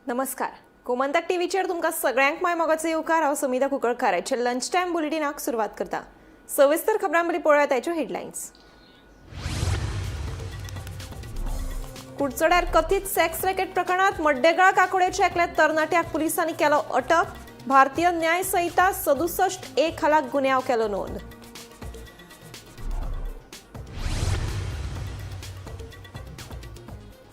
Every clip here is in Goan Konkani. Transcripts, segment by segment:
नमस्कार, गोमंतक टीव्हीचेर तुमकां सगळ्यांक माय मोगाचो येवकार. हांव समिता कुंकळकार. आयच्या लंच टायम बुलेटिनाक सुरवात करता. सविस्तर खबरां पयलीं पळोवया ताच्यो हेडलायन्स. कुडचड्यार कथीत सेक्स रॅकेट प्रकरणात मड्डेगाळ काकोडेच्या एकल्या तरणाट्याक पुलिसांनी केलो अटक. भारतीय न्याय संहिता 67A खाला गुन्यांव केलो नोंद.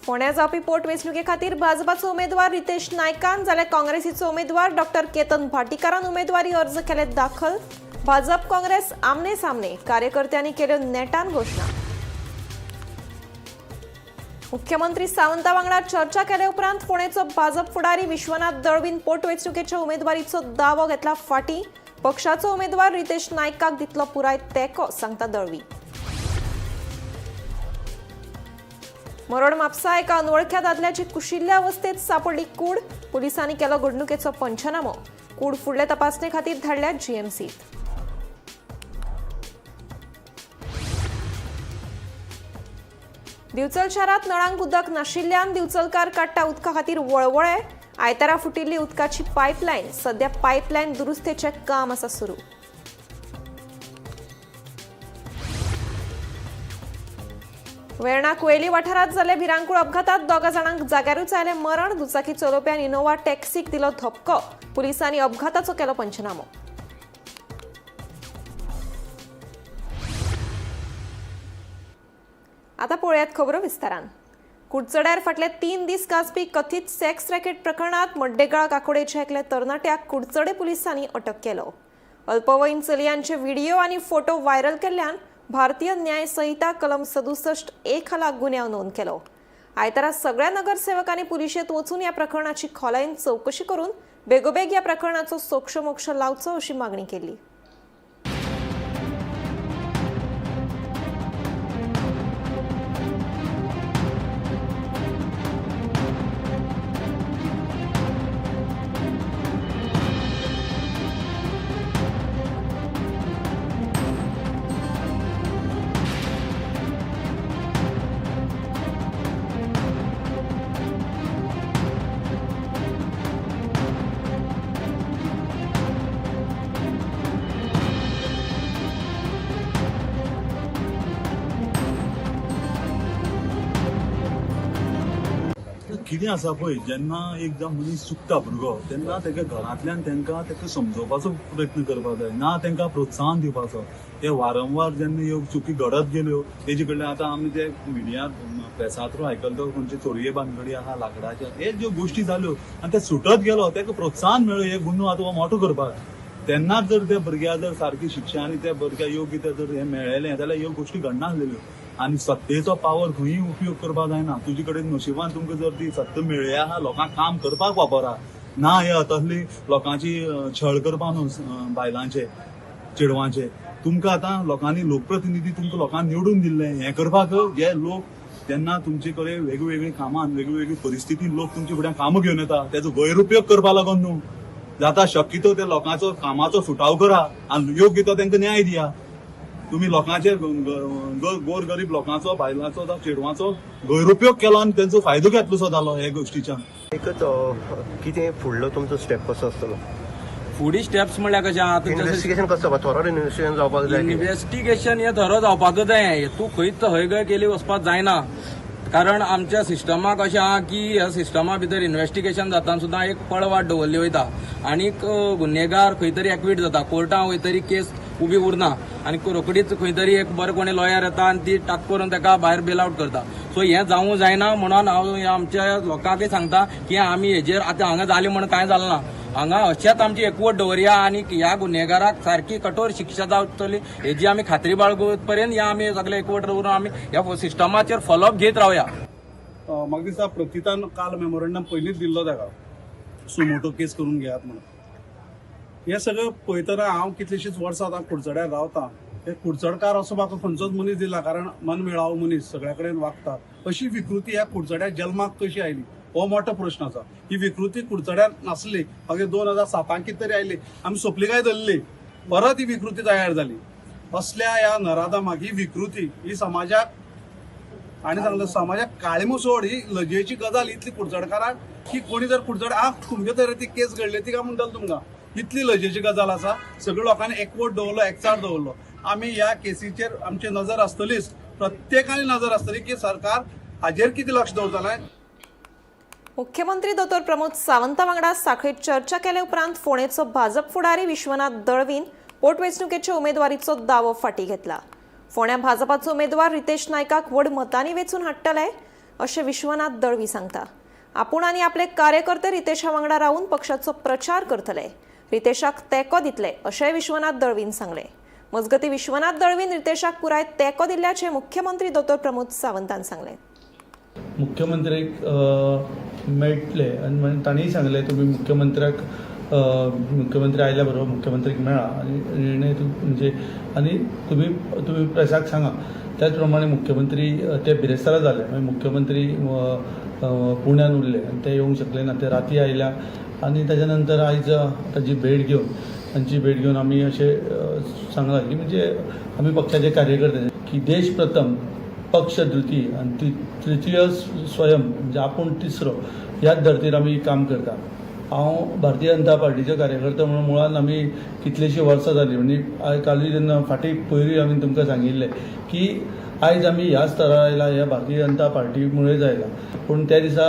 फोंड्या जावपी पोटवेंचणुके खातीर भाजपाचो उमेदवार रितेश नायकान जाल्यार काँग्रेसीचो उमेदवार डॉक्टर केतन भाटीकारान उमेदवारी अर्ज केले दाखल. भाजप काँग्रेस आमने सामने, कार्यकर्त्यांनी केल्यो नेटान घोशणा. मुख्यमंत्री सावंता वांगडा चर्चा केले उपरांत फोंडेचो भाजप फुडारी विश्वनाथ दळवीन पोटवेंचणुकेच्या उमेदवारीचो दावो घेतला फाटी. पक्षाचो उमेदवार रितेश नायकाक दितलो पुराय तेंको, सांगता दळवी. मरोड म्हापसा एका अनवळख्या दादल्याची कुशिल्ल्या अवस्थेत सापडली कूड. पुलिसांनी केलो घडणुकेचो पंचनामो. कूड फुडले तपासणे खातीर धाडल्या जीएमसीत. दिवचल शारात नळांक उदक नाशिल्ल्यान दिवचलकार काडटा उदका खातीर वळवळे. आयतारा फुटिल्ली उदकाची पायपलायन, सध्या पायपलायन दुरुस्तेचें काम आसा सुरू. वेर्णा कुवेली वाठारात जाल्ले भिरांकूळ अपघातात दोगा जाणांक जाग्यारूच आयलें मरण. दुचाकी चलोवप्यान इनोव्हा टॅक्सीक दिलो धपको. पुलिसांनी अपघाताचो केलो पंचनामो. आता पळोवयात खबरो विस्तारान. कुडचड्यार फाटले 3 दीस गाजपी कथीत सेक्स रॅकेट प्रकरणात मड्डेगाळ काकोडेच्या एकल्या तरणाट्याक कुडचडे पुलिसांनी अटक केलो. अल्पवयीन चलयांचे व्हिडिओ आनी फोटो व्हायरल केल्ल्यान भारतीय न्याय संहिता कलम 67A खाला गुन्यांव नोंद केलो. आयतारा सगळ्या नगरसेवकांनी पुलिशेंत वचून ह्या प्रकरणाची खोलायेन चवकशी करून बेगोबेग ह्या प्रकरणाचो सोक्षमोक्ष लावचो अशी मागणी केली. कितें आसा पळय, जेन्ना एकदां मनीस चुकता भुरगो तेन्ना तेका घरांतल्यान तेंकां तेका समजोवपाचो प्रयत्न करपाक जाय, ना तेंकां प्रोत्साहन दिवपाचो. ते वारंवार जेन्ना ह्यो चुकी घडत गेल्यो तेजे कडल्यान आतां आमी ते मिडियांत प्रेसा थ्रू आयकलो तो खंयचे चोरये भानगडी आहा लाकडाचे, हे ज्यो गोश्टी जाल्यो आनी ते सुटत गेलो, तेका प्रोत्साहन मेळ्ळें हे गुन्यांव आतां हो मोठो करपाक. तेन्नाच जर त्या भुरग्याक जर सारकी शिक्षा आनी त्या भुरग्याक योग्य ते जर हें मेळ्ळेलें जाल्यार ह्यो गोश्टी घडनासलेल्यो. आनी सत्तेचो पावर खंयूय उपयोग करपाक जायना. तुजे कडेन नशिबान तुमकां जर ती सत्ता मेळ्ळी आहा, लोकांक काम करपाक वापरा, ना हे तसली लोकांची छळ करपाक न्हू, बायलांचे चेडवांचे. तुमकां आतां लोकांनी लोकप्रतिनिधी तुमकां लोकांनी निवडून दिल्ले हें करपाक जे लोक तेन्ना तुमचे कडेन वेगवेगळी कामान वेगवेगळी परिस्थितीन लोक तुमचे फुड्यान कामां घेवन येता, तेजो गैरउपयोग करपाक लागून न्हू. जाता शक्यतो त्या लोकांचो कामाचो सुटाव करा आनी योग्य तो तेंकां न्याय दिया. तुम्ही लोकांचे गोर गरीब लोकांचो बायलांचो जावं चेडवांचो गैरउपयोग केलो आनी तेंचो फायदो घेतलोसो जालो हे गोश्टीच्यान. एकच कितें फुडलो तुमचो स्टेप कसो आसतलो? फुडली स्टेप्स म्हणल्यार कशें आहा, इन्व्हेस्टिगेशन कसो जावपा, थोरो इन्व्हेस्टिगेशन जावपाक जाय. इन्व्हेस्टिगेशन हें थरो जावपाकच जाय. तूं खंयच हय गय केली वचपाक जायना, कारण आमच्या सिस्टमाक अशें आहा की ह्या सिस्टमा भितर इन्व्हेस्टिगेशन जातना सुद्दां एक पळवाट दवरली वयता आनी गुन्हेगार खंय तरी एक्वीट जाता, कोर्टान वयतरी केस उबी उरना आनी रोखडीच खंय तरी एक बरो कोणी लॉयर येता आनी ती टाक करून ताका भायर बेल आवट करता. सो हें जावूं जायना म्हणून हांव आमच्या लोकांकय सांगता की आमी हेजेर आतां हांगा जालें म्हणून कांय जालें ना, हांगा अशेंच आमची एकवट दवरया आनी ह्या गुन्हेगाराक सारकी कठोर शिक्षा जावतली हेजी आमी खात्री बाळगूत पर्यंत ह्या आमी सगळे एकवट दवरून आमी ह्या सिस्टमाचेर फॉलोअप घेत रावया. म्हाका दिसता प्रतीतान काल मेमोरंडम पयलींच दिल्लो ताका सुमोटो केस करून घेयात म्हणून. हें सगळें पळयतना हांव कितलींशींच वर्सां आतां कुडचड्यार रावता, हे कुडचडकार असो म्हाका खंयचोच मनीस दिला, कारण मनमेळावो मनीस सगळ्या कडेन वागता. अशी विकृती ह्या कुडचड्यार जल्माक कशी आयली हो मोठो प्रश्न आसा. ही विकृती कुडचड्यार नासली, मागीर 2007 कितें तरी आयली, आमी सोंपली काय धरली, परत ही विकृती तयार जाली. असल्या ह्या नराधमाक ही विकृती ही समाजाक आनी सांगलें समाजाक काळीमुसोड ही लजेची गजाल इतली कुडचडकाराक की कोणी जर कुडचड आ तुमगे तर ती केस घडली ती काय म्हणटलो तुमकां इतली लजेची गजाल आसा. सगळ्या लोकांनी एकवट दवरलो, एकचार दवरलो. आमी ह्या केसीचेर आमची नजर आसतलीच, प्रत्येकाने नजर आसतली की सरकार हाजेर कितें लक्ष दवरतलें. मुख्यमंत्री दोतोर प्रमोद सावंता वांगडा सांखळेत चर्चा केले उपरांत फोंडेचो भाजप फुडारी विश्वनाथ दळवीन पोटवेंचणुकेच्या उमेदवारीचो दावो फाटीं घेतला. फोंड्या भाजपाचो उमेदवार रितेश नायकाक व्हड मतांनी वेंचून हाडटले अशें विश्वनाथ दळवी सांगता. आपूण आनी आपले कार्यकर्ते रितेशा वांगडा रावून पक्षाचो प्रचार करतले, रितेशाक तेंको दितले अशेंय विश्वनाथ दळवीन सांगलें. मजगतीं विश्वनाथ दळवीन रितेशाक पुराय तेंको दिल्ल्याचें मुख्यमंत्री दोतोर प्रमोद सावंतान सांगलें. मुख्यमंत्र्याक मेळटले आनी मागीर तांणीय सांगलें तुमी मुख्यमंत्र्याक मुख्यमंत्री आयल्या बरोबर मुख्यमंत्रीक मेळा आनी निर्णय म्हणजे आनी तुमी तुमी प्रेसाक सांगा. त्याच प्रमाणे मुख्यमंत्री ते बिरेस्तारा जाले, मागीर मुख्यमंत्री पुण्यान उरले आनी ते येवंक शकले ना, ते राती आयल्या आनी ताच्या नंतर आयज ताजी भेट घेवन तांची भेट घेवन आमी अशें सांगलां की म्हणजे आमी पक्षाचे कार्यकर्ते की देश प्रथम पक्ष द्वितीय आनी तृतीय स्वयं म्हणजे आपूण तिसरो ह्याच धर्तीर आमी काम करता. हांव भारतीय जनता पार्टीचो कार्यकर्तो म्हणून मुळान आमी कितलींशीं वर्सां जालीं म्हणजे कालूय जेन्ना फाटीं पयरूय आमी तुमकां सांगिल्लें की आयज आमी ह्या स्तरार आयला ह्या भारतीय जनता पार्टी मुळेच आयला. पूण त्या दिसा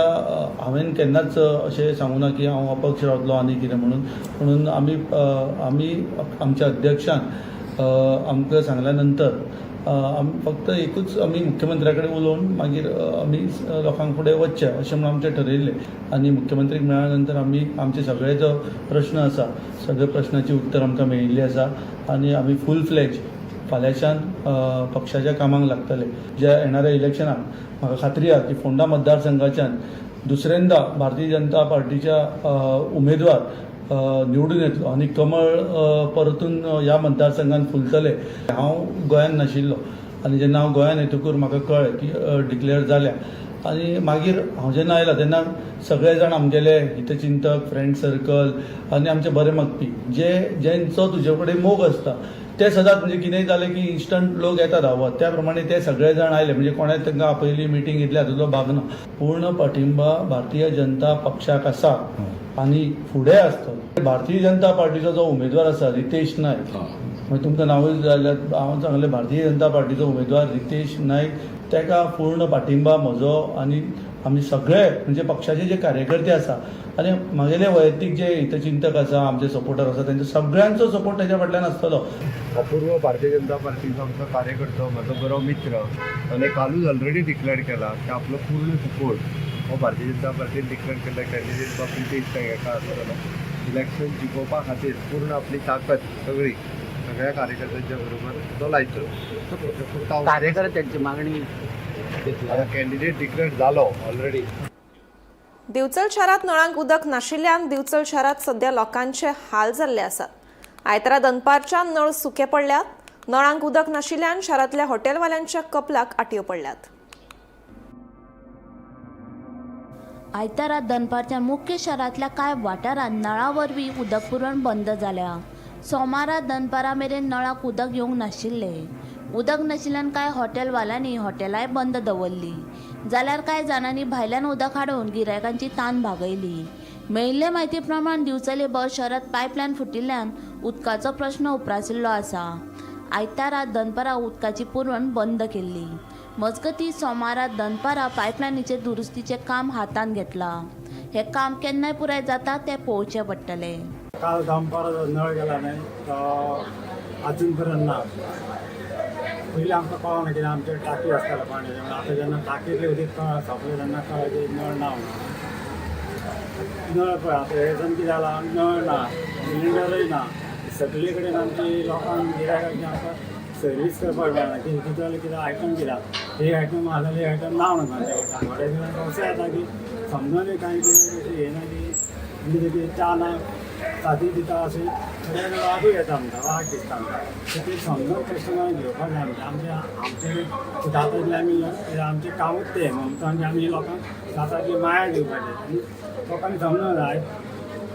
हांवें केन्नाच अशें सांगूं ना की हांव अपक्ष रावतलो आनी कितें म्हणून. म्हणून आमी आमी आमच्या अध्यक्षान आमकां सांगल्या नंतर आमी फक्त एकूच आमी मुख्यमंत्र्या कडेन उलोवन मागीर आमी लोकांक फुडें वचचें अशें म्हणून आमचें ठरयल्लें. आनी मुख्यमंत्रीक मेळ्ळ्या नंतर आमी आमचे सगळे जो प्रश्न आसा सगळे प्रश्नाची उत्तर आमकां मेळिल्ली आसा आनी आमी फूल फ्लॅज फाल्यांच्यान पक्षाच्या कामाक लागतले. ज्या येणाऱ्या इलेक्शनाक म्हाका खात्री आहा की फोंडा मतदारसंघाच्यान दुसऱ्यांदा भारतीय जनता पार्टीच्या उमेदवार निवडून येतलो आनी कमळ परतून ह्या मतदारसंघात फुलतले. हांव गोंयांत नाशिल्लो आनी जेन्ना हांव गोंयांत येतकूर म्हाका कळ्ळें की डिक्लेअर जाल्या आनी मागीर हांव जेन्ना आयला तेन्ना सगळे जाण आमगेले हितचिंतक, फ्रेंड सर्कल आनी आमचे बरे मागपी जे जेंचो तुजे कडेन मोग आसता ते सदांच म्हणजे कितेंय जालें की इन्स्टंट लोक येता धांवत, त्या प्रमाणे ते सगळे जाण आयले. म्हणजे कोणें तांकां आपयली मिटींग घेतली हातूंतलो भाग ना. पूर्ण पाठिंबा भारतीय जनता पक्षाक आसा आनी फुडें आसतलो. भारतीय जनता पार्टीचो जो उमेदवार आसा रितेश नायक, मागीर तुमकां नांवूय जाल्यार हांव सांगलें भारतीय जनता पार्टीचो उमेदवार रितेश नायक ताका पूर्ण पाठिंबा म्हजो आनी आमी सगळे म्हणजे पक्षाचे जे कार्यकर्ते आसा आनी म्हगेले वैयक्तीक जे हितचिंतक आसा, आमचे सपोर्टर आसा, तेंचो सगळ्यांचो सपोर्ट तेच्या फाटल्यान आसतलो. अपूर्व भारतीय जनता पार्टीचो आमचो कार्यकर्तो, म्हजो बरो मित्र आनी कालूच ऑलरेडी डिक्लेअर केला की आपलो पूर्ण सपोर्ट हो भारतीय जनता पार्टीन डिक्लेअर केल्ल्या कॅन्डिडेट बाब रितेश नायक हाका आसतलो. इलेक्शन जिखोवपा खातीर पूर्ण आपली ताकद सगळी सगळ्या कार्यकर्त्यांच्या बरोबर तो लायतलो. कार्यकर्त्यांची मागणी आता कॅन्डिडेट डिक्लेअर जालो ऑलरेडी. दिवचल शारात नळांक उदक नाशिल्ल्यान दिवचल शारात सध्या लोकांचे हाल जाल्ले आसात. आयतारा दनपारच्यान नळ सुके पडल्यात. नळांक उदक नाशिल्ल्यान शारांतल्या हॉटेलवाल्यांच्या कपलाक आटयो पडल्यात. आयतारा दनपारच्या मुख्य शारांतल्या कांय वाठारांत नळा वरवीं उदक पुरवण बंद जाल्या. सोमारा दनपारा मेरेन नळाक उदक येवंक नाशिल्लें. उदक नाशिल्ल्यान कांय हॉटेलवाल्यांनी हॉटेलांय बंद दवरलीं, जाल्यार कांय जाणांनी भायल्यान उदक हाडून गिरायकांची तान भागयली. मेळिल्ले म्हायती प्रमाण दिवचले भर शहरांत पायपलायन फुटिल्ल्यान उदकाचो प्रश्न उप्रासिल्लो आसा. आयतारा दनपारां उदकाची पुरवण बंद केल्ली. मजगतीं सोमारा दनपारां पायपलायनीचेर दुरुस्तीचें काम हातांत घेतलां. हें काम केन्नाय पुराय जाता तें पळोवचें पडटलें. काल दनपारा नळ गेला न्हय तो अजून पर्यंत ना. पयलीं आमकां कळना कित्याक आमचे टाकी आसताले पाणयाचे, पूण आतां जेन्ना टाकयेंतलें उदीक सोंपलें तेन्ना कळ्ळें की नळ ना म्हणून. नळ पळय आतां हेजन कितें जालां, नळ ना, सिलिंडरूय ना. सगळे कडेन आमची लोकांक गिरायकांची आमकां सर्वीस करपाक मेळना. कितें कितें जालें, कितें आयटम कित्याक एक आयटम आसा जाल्यार एक आयटम ना म्हणून सांगता. थोडे दिसांक अशें जाता की समजून कांय कितें अशें येना की म्हणजे कितें च्या ना सादी दिता अशें थोडे वागूय येता आमकां, वाग दिसता आमकां. सो ते समजून कस्टमरांक घेवपाक जाय. आमचें आमचें जाता तितलें आमी आमचें कामूच तें म्हणून आमी लोकांक जाता ती माया दिवपाची आनी लोकांनी समजूंक जाय.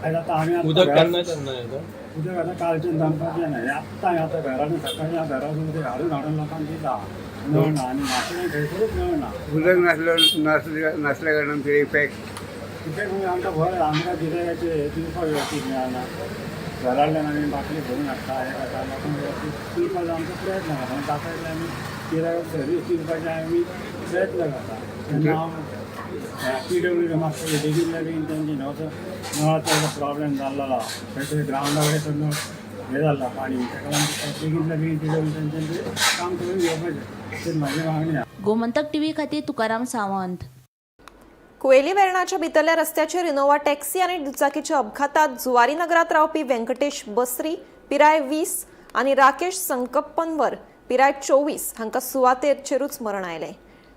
आयज आतां आमी उदक केन्ना केन्ना येता? उदक आतां कालच्यान दनपारचें ना, आत्तां आतां घरान सकाळीं घरान उदक हाडून हाडून लोकांक दिता. नळ ना आनी म्हापशें खंयसरूच नळ ना. उदक नासलो नासल्या नासल्या कारणान कितें इफेक्ट? कित्याक म्हणजे आमकां बरें आमकां गिरायकाचे हे दिवपाक व्यवस्थीत मेळना. घरांतल्यान आमी बाटली भरून हाडटा, हें करता, लोकांक व्यवस्थीत दिवपाचो आमचो प्रयत्न करता. जाता तितले आमी गिरायकाक सर्वीस दिवपाचे आमी प्रयत्न करता. तेन्ना हांव पीडब्ल्यूडी मातसो बेगीन बेगीन तेंचे नळाचो नळाचो प्रॉब्लेम जाल्लो आहा, थंय थंय ग्रावंडा कडेन तर नळ हें जाल्लां पाणी, ताका लागून बेगीन बेगीन पीडब्ल्यू तेंच्यान तें काम करून घेवपाचें, तें म्हाजी मागणी आहा. गोमंतक टीव्ही खातीर तुकाराम सावंत. कुवेली वेर्णाच्या भितरल्या रस्त्याचेर इनोव्हा टॅक्सी आनी दुचाकीच्या अपघातात जुवारी नगरात रावपी व्यंकटेश बसरी पिराय 20 आनी राकेश संकप्पनवर पिराय 24 हांकां सुवातेचेरूच मरण आयलें.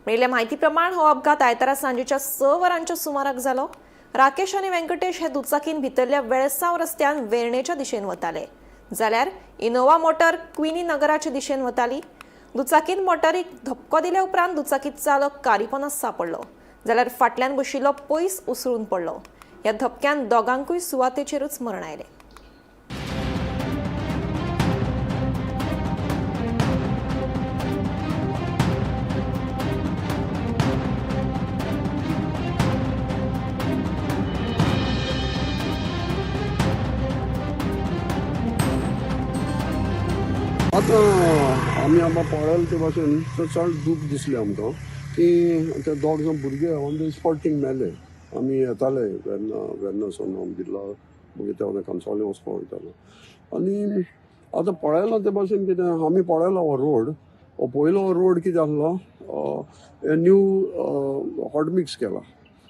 मेळिल्ल्या म्हायती प्रमाण हो अपघात आयतारा सांजेच्या 6 वरांच्या सुमाराक जालो. राकेश आनी व्यंकटेश हे दुचाकीन भितरल्या वेळसांव रस्त्यान वेर्णेच्या दिशेन वताले, जाल्यार इनोव्हा मोटर क्विनी नगराचे दिशेन वताली. दुचाकीन मोटरीक धपको दिल्या उपरांत दुचाकी चालक कारीपोनात सांपडलो, जाल्यार फाटल्यान बशिल्लो पयस उसळून पडलो. ह्या धपक्यान दोगांकूय सुवातेचेरूच मरण आयलें. आतां आमी आमकां पळयलें ते भाशेन चड दूख दिसलें आमकां की ते दोग जाण भुरगे ऑन the spot थिंग मेले. आमी येताले वेर्ना वेर्नासून आमी बिर्ला मागीर ते वयल्यान कांसावले वचपाक वयतालो आनी आतां पळयलां ते भाशेन कितें आमी पळयलो हो रोड, हो पयलो रोड कितें आसलो, न्यू हॉट मिक्स केला.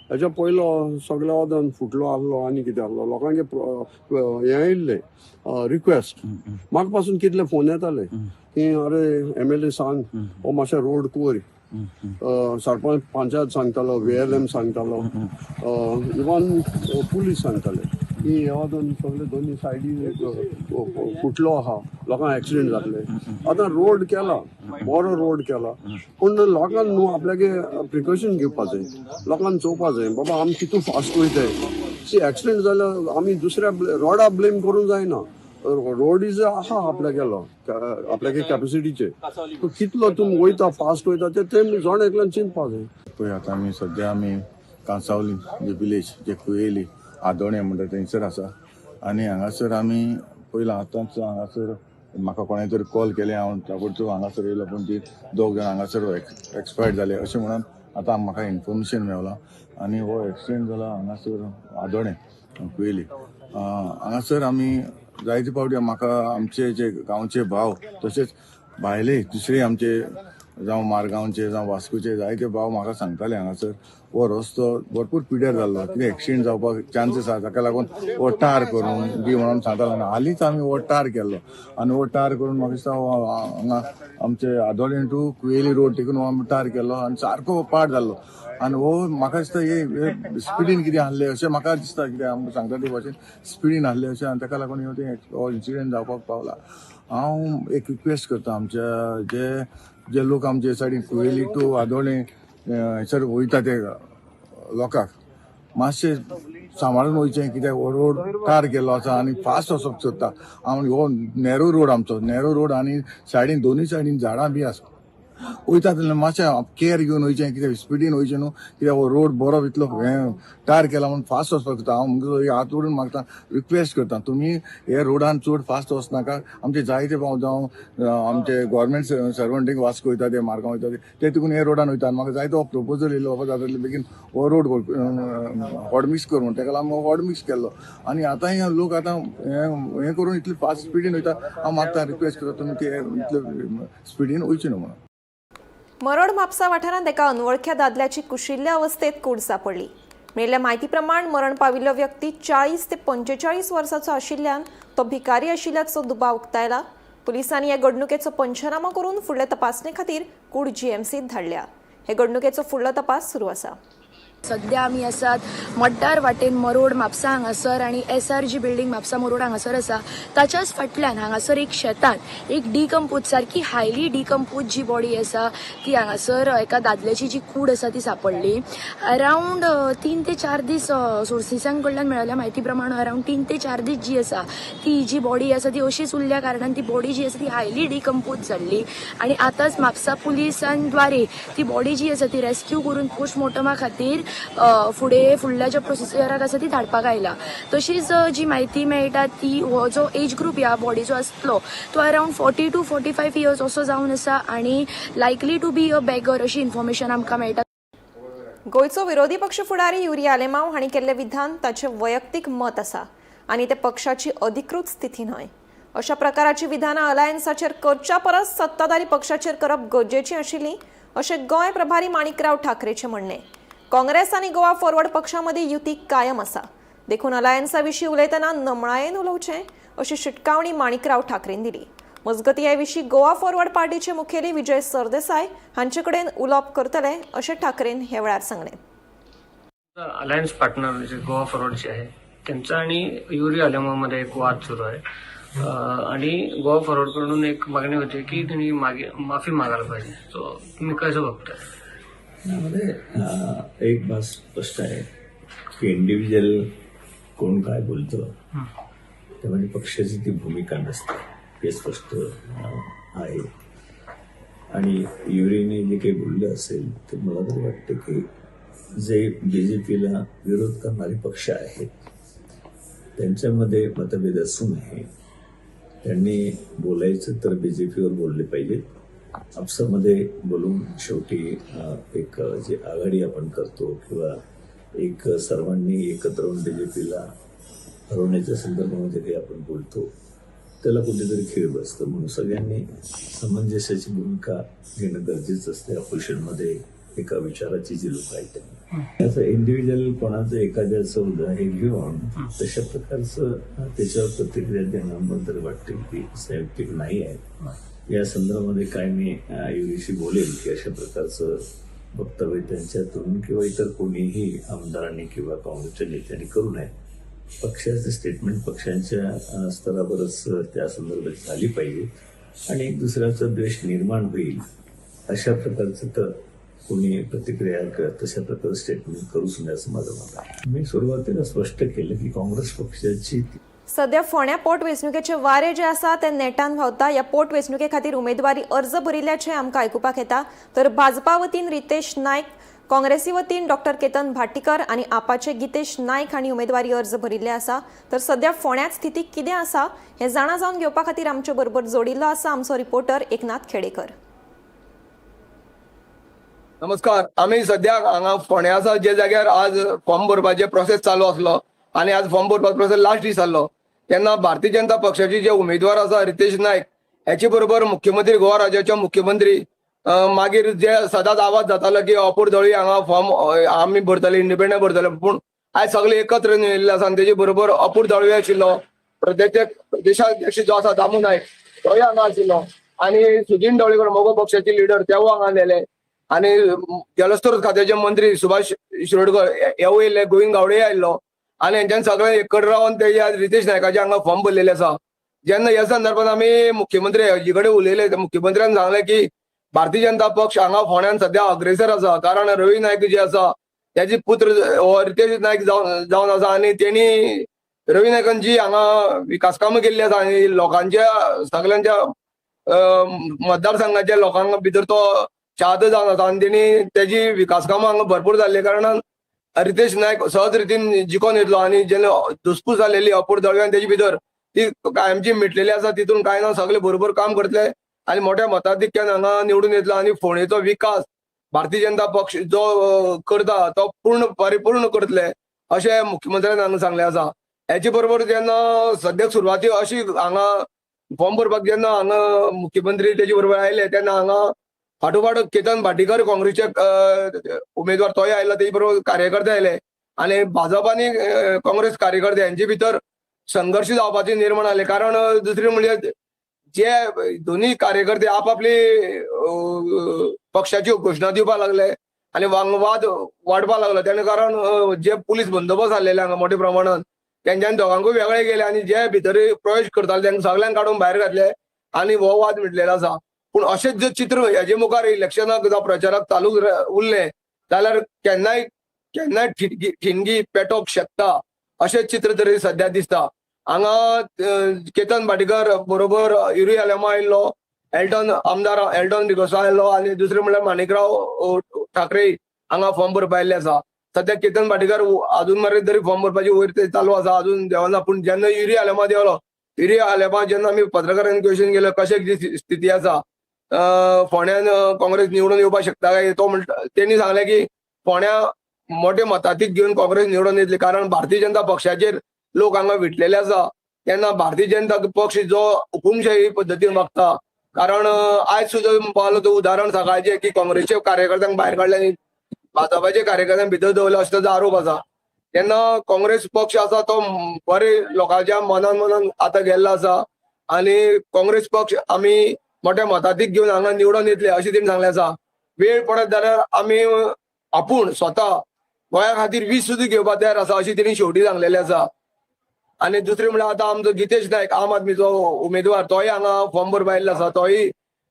हेच्या पयलो सगळ्या वादान फुटलो आसलो आनी कितें आसलो, लोकांचे हें आयिल्लें रिक्वेस्ट, म्हाका पासून कितले फोन येताले की अरे एमएलए सांग हो मातशें रोड कोर, सरपंच पंचायत सांगतालो, व्हीएलएम सांगतालो, इवन पुलीस सांगताले की हे वादन सगळे दोनी सायडी फुटलो आहा, लोकांक एक्सिडेंट जातले. आतां रोड केला, बरो रोड केला, पूण लोकांक न्हू आपल्यागे प्रिकॉशन घेवपा जाय, लोकांक चोवपा जाय बाबा आमी कितू फास्ट वयताय. सी एक्सिडेंट जाल्यार आमी दुसऱ्या रोडा ब्लेम करूंक जायना. रोड is आहा आपल्यागेलो, आपल्यागे कॅपॅसिटीचे, कितलो तूं वयता फास्ट वयता ते जण एकल्यान चिंतपा जाय. पळय आतां आमी सद्या आमी कांसावली जे विलेज जे कुयेली आदोणे म्हणटा थंयसर आसा आनी हांगासर आमी पयलां आतांच हांगासर म्हाका कोणें तरी कॉल केलें, हांव ताबडतोब हांगासर येयलो, पूण ती दोग जाण हांगासर एक्सपायर्ड जाले अशें म्हणून आतां म्हाका इन्फॉर्मेशन मेवलां. आनी हो एक्सिडेंट जाला हांगासर आदोणे कुयेली. हांगासर आमी जायते फावटी म्हाका आमचे जे गांवचे भाव तशेंच भायले दुसरे आमचे जावं मारगांवचे जावं वास्कोचे जायते भाव म्हाका सांगताले हांगासर हो रस्तो भरपूर पिड्यार जाल्लो, कितें एक्सिडेंट जावपाक चान्सीस आसा, ताका लागून हो टार करून बी म्हणून सांगताले. आनी हालींच आमी हो टार केल्लो आनी हो टार करून म्हाका दिसता हांगा आमचे आदोळें टू कुवेली रोड देखून हो आमी टार केल्लो आनी सारको पाड जाल्लो. आनी हो म्हाका दिसता हे स्पिडीन कितें आहले अशें म्हाका दिसता, कितें आमकां सांगता ते भाशेन स्पिडीन आहले अशें, आनी ताका लागून हो इन्सिडंट जावपाक पावला. हांव एक रिक्वेस्ट करता आमच्या जे जे लोक आमचे सायडीन कुवेली टू आदोळें हयसर वयता ते लोकांक मातशें सांबाळून वयचें, कित्याक हो रोड टार केल्लो आसा आनी फास्ट वचप सोदता. आनी हो नॅरो रोड, आमचो नॅरो रोड आनी सायडीन दोनूय सायडीन झाडां बी आसा, वयता तेन्ना मातशें केअर घेवन वयचें, कित्याक स्पिडीन वयचें न्हू, कित्याक हो रोड बरो इतलो हें टार केला म्हणून फास्ट वचपाक सोदता. हांव मुगेलो हात जोडून मागता, रिक्वेस्ट करता, तुमी हे रोडान चड फास्ट वचनाका. आमचे जायते भाव जावं आमचे गव्हर्मेंट सर्वंटीक वास्को वयता ते मारगांव वयता ते तिकून हे रोडान वयता. आनी म्हाका जायतो प्रपोजल येयलो बाबा जाता तितले बेगीन हो रोड हॉट मिक्स कर म्हणून, ताका लागून हॉट मिक्स केल्लो. आनी आतांय लोक आतां हें करून इतले फास्ट स्पिडीन वयता. हांव मागता, रिक्वेस्ट करता, तुमी ते इतले स्पिडीन वयचे न्हू म्हणून. मरोड म्हापसा वाठारांत एका अनवळख्या दादल्याची कुशिल्ल्या अवस्थेत कूड सांपडली. मेळिल्ल्या म्हायती प्रमाण मरण पाविल्लो व्यक्ती 40 ते 45 वर्सांचो आशिल्ल्यान तो भिकारी आशिल्ल्याचो दुबाव उक्तायला. पुलिसांनी हे घडणुकेचो पंचनामो करून फुडले तपासणे खातीर कूड जीएमसीत धाडल्या. हे घडणुकेचो फुडलो तपास सुरू आसा. सध्या आमी आसात मड्डार वाटेन मरोड म्हापसा हांगासर आनी SRG building Mapusa Marod हांगासर आसा. ताच्याच फाटल्यान हांगासर एक शेतान एक डिकम्पोज, सारकी हायली डिकम्पोज जी बॉडी आसा ती हांगासर एका दादल्याची जी कूड आसा ती सापडली. अरावंड 3 ते 4 दीस सोर्सिसां कडल्यान मेळिल्ल्या म्हायती प्रमाण अरावंड 3 ते 4 दीस जी आसा ती जी बॉडी आसा ती अशीच उरल्या कारणान ती बॉडी जी आसा ती हायली डिकम्पोज जाल्ली आनी आतांच म्हापसा पुलिसांद्वारे ती बॉडी जी आसा ती रेस्क्यू करून पोस्टमॉर्टमा खातीर फुडें फुडल्या ज्या प्रोसिजराक आसा ती धाडपाक आयला. तशीच जी म्हायती मेळटा ती हो जो एज ग्रूप ह्या बॉडीचो आसलो तो अरावंड 40 to 45 years असो जावन आसा आनी likely to be a beggar अशी इन्फॉर्मेशन आमकां मेळटा. गोंयचो विरोधी पक्ष फुडारी युरी आलेमाव हांणी केल्लें विधान ताचें वैयक्तीक मत आसा आनी ते पक्षाची अधिकृत स्थिती न्हय. अशा प्रकाराची विधानां अलायन्साचेर करच्या परस सत्ताधारी पक्षाचेर करप गरजेची आशिल्ली अशें गोंय प्रभारी माणिकराव ठाकरेचें म्हणणें. काँग्रेस आनी गोवा फॉरवर्ड पक्षा मदीं युती कायम आसा, देखून अलायन्सा विशीं उलयतना नमळायेन उलोवचें अशी शिटकावणी माणिकराव ठाकरेन दिली. मजगतीं हे विशीं गोवा फॉरवर्ड पार्टीचे मुखेली विजय सरदेसाय हांचे कडेन उलोवप करतले अशें ठाकरेन ह्या वेळार सांगलें. अलायन्स पार्टनर जे गोवा फॉरवर्डचे आहे त्यांचा आणि युरी आलेमावमध्ये एक वाद सुरू आहे आणि गोवा फॉरवर्डकडून एक मागणी होती की त्यांनी माफी मागायला पाहिजे. सो तुम्ही कसं बघताय? यामध्ये एक बात स्पष्ट आहे की इंडिव्हिज्युअल कोण काय बोलतं त्यामध्ये पक्षाची ती भूमिका नसते, हे स्पष्ट आहे. आणि युरीने जे काही बोललं असेल ते मला तरी वाटतं की जे बीजेपीला विरोध करणारे पक्ष आहेत त्यांच्यामध्ये मतभेद असू नये, त्यांनी बोलायचं तर बीजेपीवर बोलले पाहिजेत. आपसामध्ये बोलून शेवटी एक जे आघाडी आपण करतो किंवा एक सर्वांनी एकत्र होऊन बीजेपीला हरवण्याच्या संदर्भामध्ये काही आपण बोलतो त्याला कुठेतरी खीळ बसतं. म्हणून सगळ्यांनी समंजस्याची भूमिका घेणं गरजेचं असते. अपोजिशनमध्ये एका विचाराची जी लोक आहेत त्यांनी असं इंडिव्हिज्युअल कोणाचं एखाद्याचं हे घेऊन तशा प्रकारचं त्याच्यावर प्रतिक्रिया देणं मला तरी वाटते की संयुक्तिक नाही आहे. या संदर्भामध्ये काय मी युरीशी बोलेल की अशा प्रकारचं वक्तव्य त्यांच्यातून किंवा इतर कोणीही आमदारांनी किंवा काँग्रेसच्या नेत्यांनी करू नये. पक्षाचं स्टेटमेंट पक्षांच्या स्तरावरच त्या संदर्भात झाली पाहिजे आणि एक दुसऱ्याचा द्वेष निर्माण होईल अशा प्रकारचं तर कोणी प्रतिक्रिया तशा प्रकारचं स्टेटमेंट करूच नये असं माझं मत आहे. मी सुरुवातीला स्पष्ट केलं की काँग्रेस पक्षाची सध्या फोंड्या पोटवेंचणुकेचे वारे जे आसा ते नेटान व्हांवता. ह्या पोटवेंचणुके खातीर उमेदवारी अर्ज भरिल्ल्याचें आमकां आयकुपाक येता. तर भाजपा वतीन रितेश नायक, काँग्रेसी वतीन डॉक्टर केतन भाटीकर आनी आपाचे गितेश नायक हांणी उमेदवारी अर्ज भरिल्ले आसा. तर सध्या फोंड्यांत स्थिती कितें आसा हें जाणा जावन घेवपा खातीर आमचे बरोबर जोडिल्लो आसा आमचो रिपोर्टर एकनाथ खेडेकर. नमस्कार, आमी सध्या हांगा फोंड्या आसा जे जाग्यार आज फॉर्म भरपाचे प्रोसेस चालू आसलो आनी आज फॉर्म भरपाचो प्रोसेस लास्ट दीस आसलो तेन्ना भारतीय जनता पक्षाचे जे उमेदवार आसा रितेश नायक हेचे बरोबर मुख्यमंत्री गोवा राज्याचे मुख्यमंत्री मागीर जे सदांच आवाज जातालो की अपूर दळवी हांगा फॉर्म आमी भरतले, इंडिपेंडंट भरतले, पूण आयज सगळे एकत्र येयल्ले आसा आनी तेजे बरोबर अपूर दळवी आशिल्लो, प्रदेशाध्यक्ष जो आसा दामू नायक तोय हांगा आशिल्लो आनी सुदिन ढवळीकर मगो पक्षाचे लिडर तेवूय हांगा आलेले आनी जलस्रोत खात्याचे मंत्री सुभाष शिरोडकर हेवूय येयल्ले, गोविंद गावडे आयिल्लो आनी हेंच्यान सगळे एकत्र रावन ते आज रितेश नायकाचे हांगा फॉर्म भरलेले आसा. जेन्ना ह्या संदर्भात आमी मुख्यमंत्री हेजे कडेन उलयले, मुख्यमंत्र्यान सांगलें की भारतीय जनता पक्ष हांगा फोंड्यान सध्या अग्रेसर आसा, कारण रवी नायक जे आसा तेजे पुत्र हो रितेश नायक जावन आसा आनी तेणी रवी नायकान जी हांगा विकास कामां केल्ली आसा आनी लोकांच्या सगल्यांच्या मतदारसंघाच्या लोकांक भितर तो चाहतो जावन आसा आनी तेणी तेजी विकास कामां हांगा भरपूर जाल्ले कारणान रितेश नायक सहज रितीन जिखोन येतलो आनी जेन्ना धुसफूस जाल्लेली अपूर दळवी आनी तेजे भितर ती कायमची मिटलेली आसा, तितून कांय ना, सगळे बरोबर काम करतले आनी मोठ्या मताधिक्यान हांगा निवडून येतलो आनी फोंडेचो विकास भारतीय जनता पक्ष जो करता तो पूर्ण परिपूर्ण करतले अशें मुख्यमंत्र्यान हांगा सांगलें आसा. हेचे बरोबर जेन्ना सद्याक सुरवाती अशी हांगा फॉर्म भरपाक जेन्ना हांगा मुख्यमंत्री तेजे बरोबर आयले तेन्ना हांगा फाटोफाट केतन भाटीकर काँग्रेसचे उमेदवार तोय आयलो, तेजे बरोबर कार्यकर्ते आयले आनी भाजप आनी काँग्रेस कार्यकर्ते हेंचे भितर संघर्श जावपाचे निर्माण जाले. कारण दुसरें म्हणजे जे दोन्ही कार्यकर्ते आपापली पक्षाची घोशणा दिवपाक लागले आनी वाद वाडपाक लागलो. तेणे कारण जे पुलीस बंदोबस्त आसलेले हांगा मोठ्या प्रमाणात तेंच्यांनी दोगांकूय वेगळे गेले आनी जे भितर प्रवेश करताले तांकां सगळ्यांक काडून भायर घातले आनी हो वाद मिटलेलो आसा. पूण अशेंच जर चित्र हेजे मुखार इलेक्शनाक जावं प्रचाराक चालू उरलें जाल्यार केन्नाय केन्नाय ठिणगी पेटोवंक शकता अशें चित्र तरी सद्या दिसता. हांगा केतन भाटीकर बरोबर युरी आलेमांव आयिल्लो, एल्टन आमदार एल्टन डिकोस्टा आयिल्लो आनी दुसरें म्हणल्यार माणिकराव ठाकरे हांगा फॉर्म भरपा आयिल्ले आसा. सद्या केतन भाटीकर अजून मेरेन तरी फॉर्म भरपाची वयर ते चालू आसा, अजून देंवना. पूण जेन्ना युरी आलेमांव देंवलो, युरी आलेमांव जेन्ना आमी पत्रकारांनी क्वेश्चन केलें कशें कितें स्थिती आसा, फोंड्यान काँग्रेस निवडून येवपाक शकता काय, तो म्हणटा तेणी सांगलें की फोंड्या मोठे मताधीक घेवन काँग्रेस निवडून येतली, कारण भारतीय जनता पक्षाचेर लोक हांगा विटलेले आसा. तेन्ना भारतीय जनता पक्ष जो हुकुमशाही पद्दतीन वागता, कारण आयज सुद्दां पावलो तो उदाहरण सकाळचें की काँग्रेसचे कार्यकर्त्यांक भायर काडले आनी भाजपाचे कार्यकर्त्यांक भितर दवरले असो ताजो आरोप आसा. तेन्ना काँग्रेस पक्ष आसा तो बरे लोकांच्या मनान मनान आतां गेल्लो आसा आनी काँग्रेस पक्ष आमी मोठ्या मताधीक घेवन हांगा निवडून येतले अशें तेणी सांगलें आसा. वेळ पडत जाल्यार आमी आपूण स्वता गोंया खातीर वीस सुद्दां घेवपाक तयार आसा अशें तेणी शेवटी सांगलेलें आसा. आनी दुसरें म्हणल्यार आतां आमचो गितेश नायक आम आदमीचो उमेदवार तोय हांगा फॉर्म भरपाक आयिल्लो आसा, तोय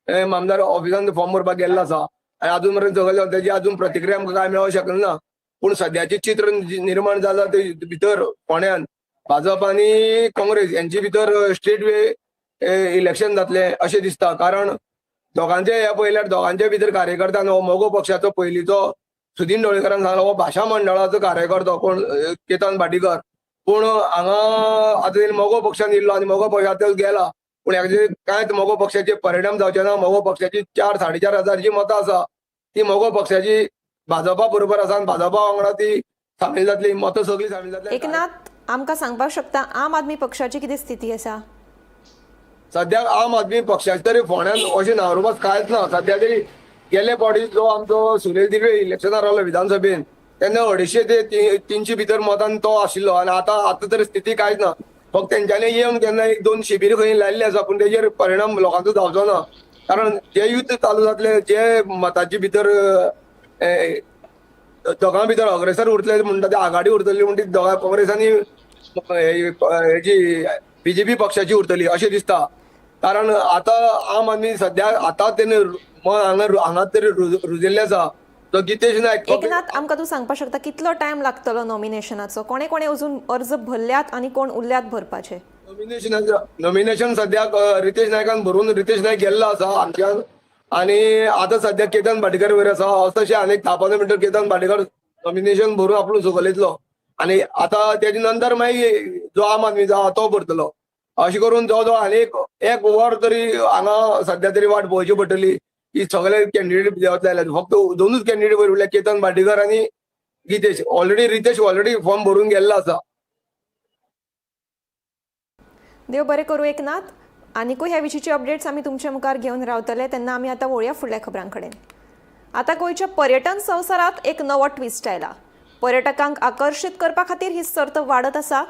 आमदार ऑफिसान फॉर्म भरपाक गेल्लो आसा आनी अजून मेरेन सगळें तेजी अजून प्रतिक्रिया आमकां कांय मेळोंक शकना. पूण सद्याचें चित्र निर्माण जालां ते भितर फोंड्यान भाजप आनी काँग्रेस हेंचे भितर स्ट्रेट वे इलेक्शन जातलें अशें दिसता, कारण दोगांचे हे पळयल्यार दोगांचे भितर कार्यकर्त्यान हो मगो पक्षाचो पयलींचो सुदीन ढवळीकरान सांगलो हो भाशा मंडळाचो कार्यकर्तो कोण केतन भाटीकर, पूण हांगा आतां मगो पक्षान येयल्लो आनी मगो पक्षांत गेला, पूण हेजे कांयच मगो पक्षाचे परिणाम जावचे ना. मगो पक्षाची 4 4.5 हजार जी मतां आसा ती मगो पक्षाची भाजपा बरोबर आसा आनी भाजपा वांगडा ती सामील जातली, मतां सगळीं सामील जातली. एकनाथ, आमकां सांगपाक शकता आम आदमी पक्षाची कितें स्थिती आसा? सद्याक आम आदमी पक्षाचे तरी फोंड्यान अशें नांवरुपास कांयच ना. सद्या तरी गेले फावटी जो आमचो सुरेश दिर्वे इलेक्शनार रावलो विधानसभेन तेन्ना 250 ते 300 भितर मतान तो आशिल्लो आनी आतां आतां तरी स्थिती कांयच ना. फक्त तेंच्यांनी येवन केन्ना 1-2 शिबीर खंय लायिल्ले आसा, पूण तेजेर परिणाम लोकांचो जावचो ना, कारण जे युद्ध चालू जातले जे मतांचे भितर दोगां भितर अग्रेसर उरतले म्हणटा ते आघाडी उरतली म्हण ती दोगां काँग्रेस आनी हेजी बीजेपी पक्षाची उरतली अशें दिसता. कारण आतां आम आदमी सद्या आतां तेणे मन हांगा हांगा तरी रुजिल्लें आसा. तो गितेश नायक. एकनाथ, आमकां तूं सांगपाक शकता कितलो टायम लागतलो नॉमिनेशनाचो? कोणे कोणे अजून अर्ज भरल्यात आनी कोण उरल्यात भरपाचे? नॉमिनेशन सद्याक रितेश नायकान भरून रितेश नायक गेल्लो आसा आमच्यान आनी आतां सद्याक केतन भाटीकर वयर आसा. तशें आनी 10-15 मिनटां केतन भाटीकर नॉमिनेशन भरून आपूण सकयल येतलो आनी आतां तेजे नंतर मागीर जो आम आदमी जो आहा तो भरतलो. अशें करून जो जो आनी एक वर तरी हांगा सद्या तरी वाट पळोवची पडटली की सगळे कॅन्डिडेट देंवतले जाल्यार फक्त 2 कॅन्डिडेट वयर उरले, केतन भाटीकर आनी Gitesh. Already Ritesh already form भरून गेल्लो आसा. देव बरें करूं एकनाथ. आनिकूय ह्या विशींची अपडेट्स आमी तुमच्या मुखार घेवन रावतले. तेन्ना आमी आतां वळया फुडल्या खबरां कडेन. आतां गोंयच्या पर्यटन संवसारांत एक नवो ट्विस्ट आयला. पर्यटकांक आकर्शीत करपा खातीर ही सर्त वाडत आसा.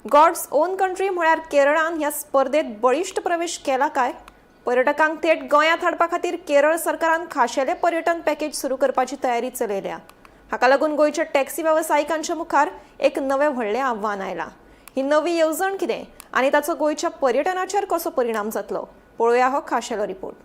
गॉड्स ओन कंट्री म्हळ्यार केरळान ह्या स्पर्धेत बळिश्ट प्रवेश केला काय? पर्यटकांक थेट गोंयांत हाडपा खातीर केरळ सरकारान खाशेले पर्यटन पॅकेज सुरू करपाची तयारी चलयल्या. हाका लागून गोंयच्या टॅक्सी वेवसायिकांच्या मुखार एक नवें व्हडलें आव्हान आयलां. ही नवी येवजण कितें आनी ताचो गोंयच्या पर्यटनाचेर कसो परिणाम जातलो, पळोवया हो खाशेलो रिपोर्ट.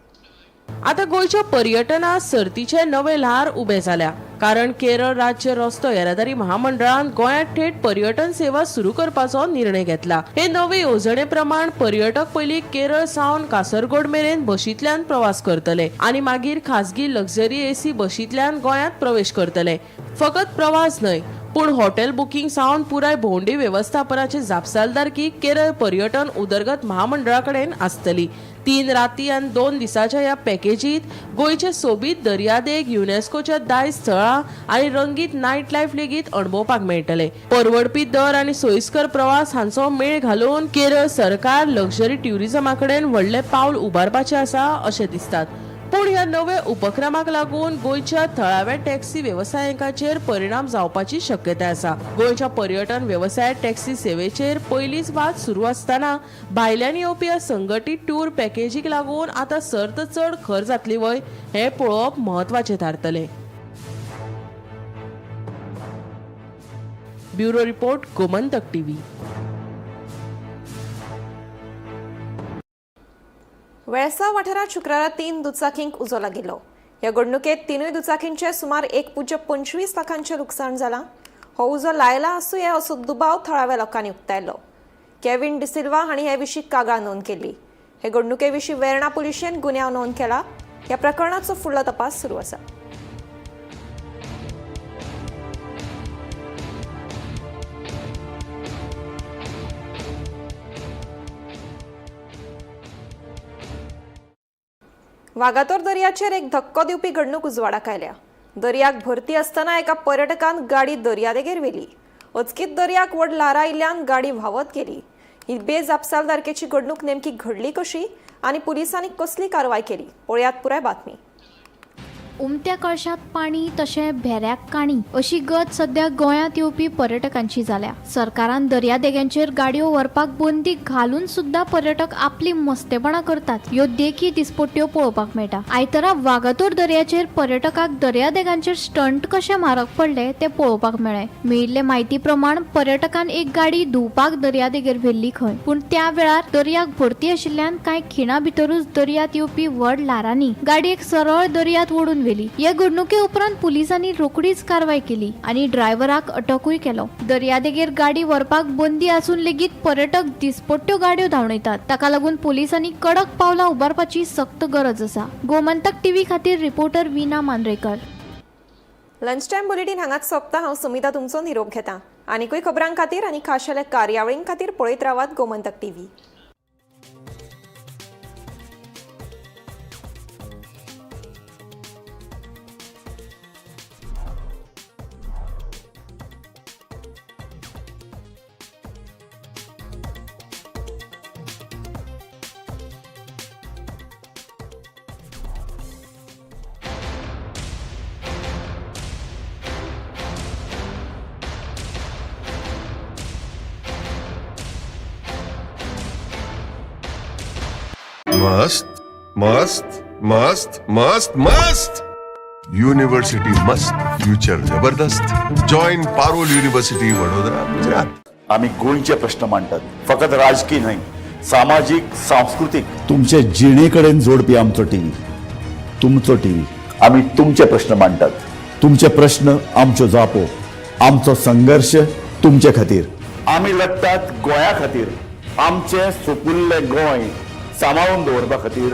आतां गोंयच्या पर्यटना सर्तीचे नवे ल्हार उबे जाल्या, कारण केरळ राज्य रस्तो येरादारी महामंडळान गोंयांत थेट पर्यटन सेवा सुरू करपाचो निर्णय घेतला. हे नवे येवजणे प्रमाण पर्यटक पयलीं केरळ सावन कासरगोड मेरेन बशींतल्यान प्रवास करतले आनी मागीर खासगी लक्झरी एसी बशींतल्यान गोंयांत प्रवेश करतले. फकत प्रवास न्हय, पूण हॉटेल बुकींग सावन पुराय भोंवडी वेवस्थापनाची जापसालदारकी केरळ पर्यटन उदरगत महामंडळा कडेन आसतली. 3 राती आनी 2 दिसाच्या ह्या पॅकेजीत गोंयचे सोबीत दर्यादेग, युनेस्कोच्या दायज स्थळां आनी रंगीत नायट लायफ लेगीत अणभवपाक मेळटले. परवडपी दर आनी सोयीस्कर प्रवास हांचो मेळ घालून केरळ सरकार लक्झरी ट्युरिझमा कडेन व्हडलें पावल उबारपाचें आसा अशें दिसतात. पूण ह्या नव्या उपक्रमाक लागून गोंयच्या थळाव्या टॅक्सी वेवसायिकांचेर परिणाम जावपाची शक्यताय आसा. गोंयच्या पर्यटन वेवसायात टॅक्सी सेवेचेर पयलींच वाद सुरू आसतना भायल्यान येवपी ह्या संघटीत टूर पॅकेजीक लागून आतां सर्त चड खर जातली वय हें पळोवप म्हत्वाचें थारतलें. Bureau report, Gomantak TV. Velsao वाठारात शुक्रारा 3 दुचाकींक उजो लागिल्लो. ह्या घडणुकेत 3 दुचाकींचे सुमार 1.25 लाखांचें लुकसाण जालां. हो उजो लायला आसुये असो दुबाव थळाव्या लोकांनी उक्तायलो. केविन डिसिल्वा हांणी हे विशीं कागाळ नोंद केली. हे घडणुके विशीं वेर्णा पुलिशेन गुन्यांव नोंद केला. ह्या प्रकरणाचो फुडलो तपास सुरू आसा. वागातोर दर्याचेर एक धक्को दिवपी घडणूक उजवाडाक आयल्या. दर्याक भरती आसतना एका पर्यटकान गाडी दर्यादेगेर व्हेली. अचकीत दर्याक व्हड ल्हारां आयिल्ल्यान गाडी व्हांवत गेली. ही बेजापसालदारकेची घडणूक नेमकी घडली कशी आनी पुलिसांनी कसली कारवाय केली, पळयात पुराय बातमी. उमत्या कळशात पाणी तशें भेऱ्याक काणी अशी गत सध्या गोंयांत येवपी पर्यटकांची जाल्या. सरकारान दर्यादेगांचेर गाडयो व्हरपाक बंदी घालून सुद्दां पर्यटक आपली मस्तेपणां करतात. ह्यो देखी दिसपट्ट्यो पळोवपाक मेळटा. आयतारा वागातोर दर्याचेर पर्यटकाक दर्यादेगांचेर स्टंट कशें म्हारग पडले तें पळोवपाक मेळ्ळें. मेळिल्ले म्हायती प्रमाण पर्यटकान एक गाडी धुवपाक दर्यादेगेर व्हेल्ली खंय, पूण त्या वेळार दर्याक भरती आशिल्ल्यान कांय खिणा भितरूच दर्यांत येवपी व्हड ल्हारांनी गाडयेक सरळ दर्यांत ओडून व्हेली. हे घडणुके उपरांत पुलिसांनी रोखडीच कारवाय केली आनी ड्रायव्हराक अटकूय केलो. दर्यादेगेर गाडी व्हरपाक बंदी आसून लेगीत पर्यटक दिसपट्ट्यो गाडयो धांवडयतात. ताका लागून पुलिसांनी कडक पावलां उबारपाची सक्त गरज आसा. गोमंतक टीव्ही खातीर reporter Veena Mandrekar. Lunch time bulletin हांगाच सोंपता. हांव सुमिता तुमचो निरोप घेता. आनीकूय खबरां खातीर आनी खाशेल्या कार्यावळीं खातीर पळयत रावात गोमंतक टीव्ही. मस्त मस्त मस्त मस्त मस्त युनिव्हर्सिटी मस्त, फ्युचर जबरदस्त. Join Parul university, Vadodara, Gujarat. आम्ही गोंयचे प्रश्न मांडटात, फकत राजकीय न्हय, सामाजीक, सांस्कृतीक, तुमचे जिणेकडेन जोडपी आमचो टीव्ही, तुमचो टीव्ही. आम्ही तुमचे प्रश्न मांडटात, तुमचे प्रश्न आमच्यो जापो, आमचो संघर्श तुमचे खातीर. आमी लढटात गोंया खातीर, आमचें सुपुल्लें गोंय सांबाळून दवरपा खातीर.